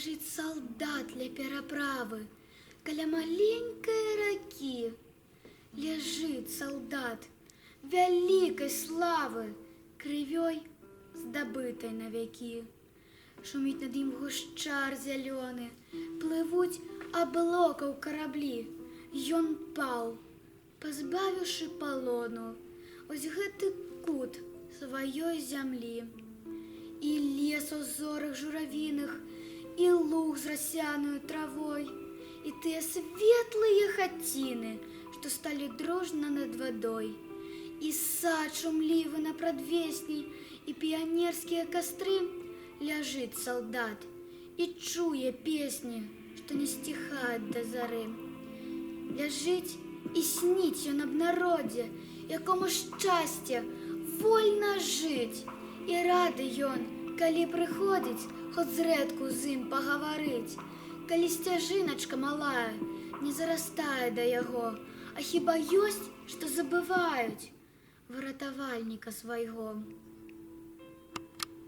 Ляжыць салдат ля пераправы, каля маленькай ракі. Ляжыць салдат вялікай славы, крывёй здабытай на вякі. Шуміць над ім гушчар зялёны, плывуць аблокаў караблі. Ён паў, пазбавіўшы палону ось гэты кут сваёй зямлі. І лес у зорах журавіных, і луг з расяную травой, і тыя светлыя хаціны, што сталі дружна над вадой, і сад шумлівы на прадвесні, і піянерскія кастры. Ляжыць салдат і чуе песні, што не сціхаюць да зары. Ляжыць, і сніць ён аб народзе, якому шчасце вольна жыць. І рады ён, калі прыходзіць хоць зрэдку з ім пагаварыць, калі сцяжыначка малая не зарастае да яго, а хіба ёсць, што забываюць выратавальніка свайго?